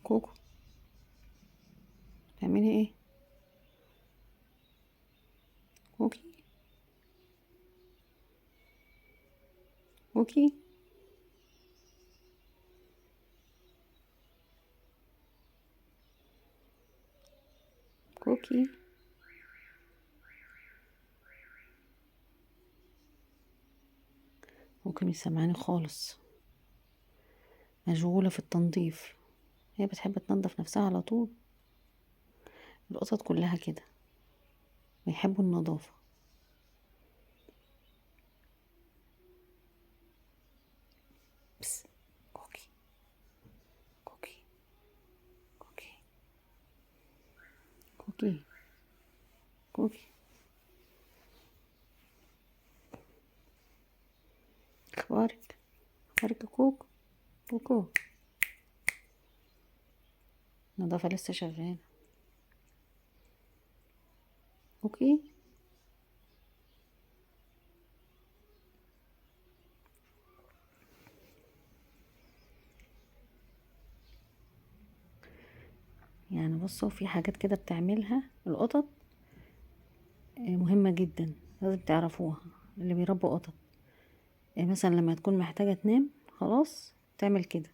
كوكو تعملي ايه؟ كوكي كوكي كوكي. كوكي مش سامعاني خالص، مشغولة في التنظيف. هي بتحب تنظف نفسها على طول، القطط كلها كده بيحبوا النظافة. بس كوكي كوكي كوكي كوكي كوكي، اخبارك؟ اخبارك يا كوكو؟ كوكو النظافة لسه شغالة. okay بصوا في حاجات كده بتعملها القطط مهمة جدا لازم تعرفوها، اللي بيربوا قطط. مثلا لما تكون محتاجة تنام خلاص تعمل كده،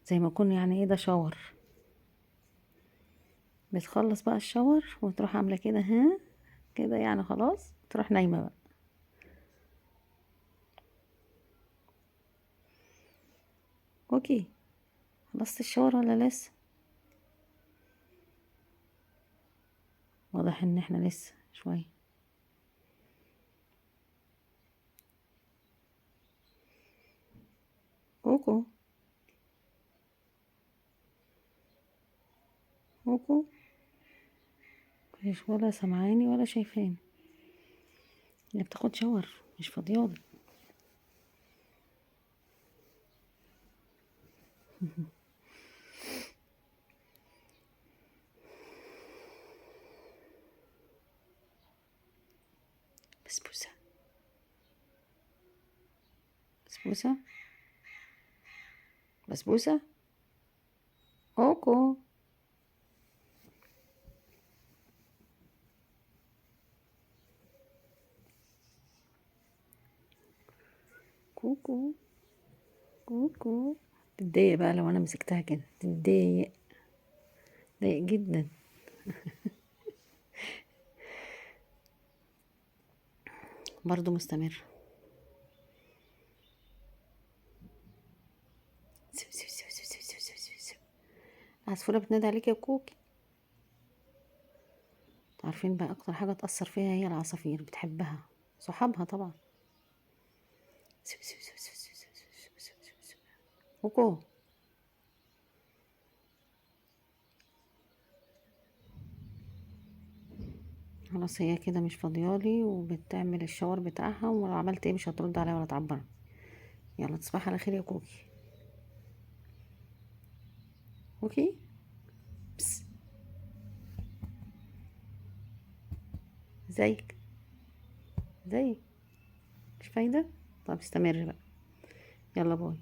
زي ما يكون ايه ده shower، بتخلص بقى ال shower وتروح عاملة كده، ها كده خلاص تروح نايمة بقى. okay خلصت ال shower ولا لسه؟ واضح ان احنا لسه شوية. كوكو كوكو مش ولا سامعاني ولا شايفاني، اللي بتاخد shower مش فاضيالي. بسبوسة بسبوسة بسبوسة كوكو. كوكو كوكو تتضايق بقى لو انا مسكتها كده، تتضايق تضايق جدا. برضو مستمر. سو سو سو سو سو سو سو سو سو. العصفورة بتنادي عليك يا كوكي. عارفين بقى اكتر حاجة تأثر فيها هي العصافير، بتحبها صحابها طبعا. سو سو سو سو سو سو سو سو سو سو. كوكو خلاص هي كده مش فاضيالي وبتعمل الشاور بتاعها، ولو عملت ايه مش هترد عليا ولا تعبرني. يلا تصبح على خير يا كوكي. كوكي بس ازيك؟ ازيك؟ مش فايدة؟ طب استمر بقى، يلا باي.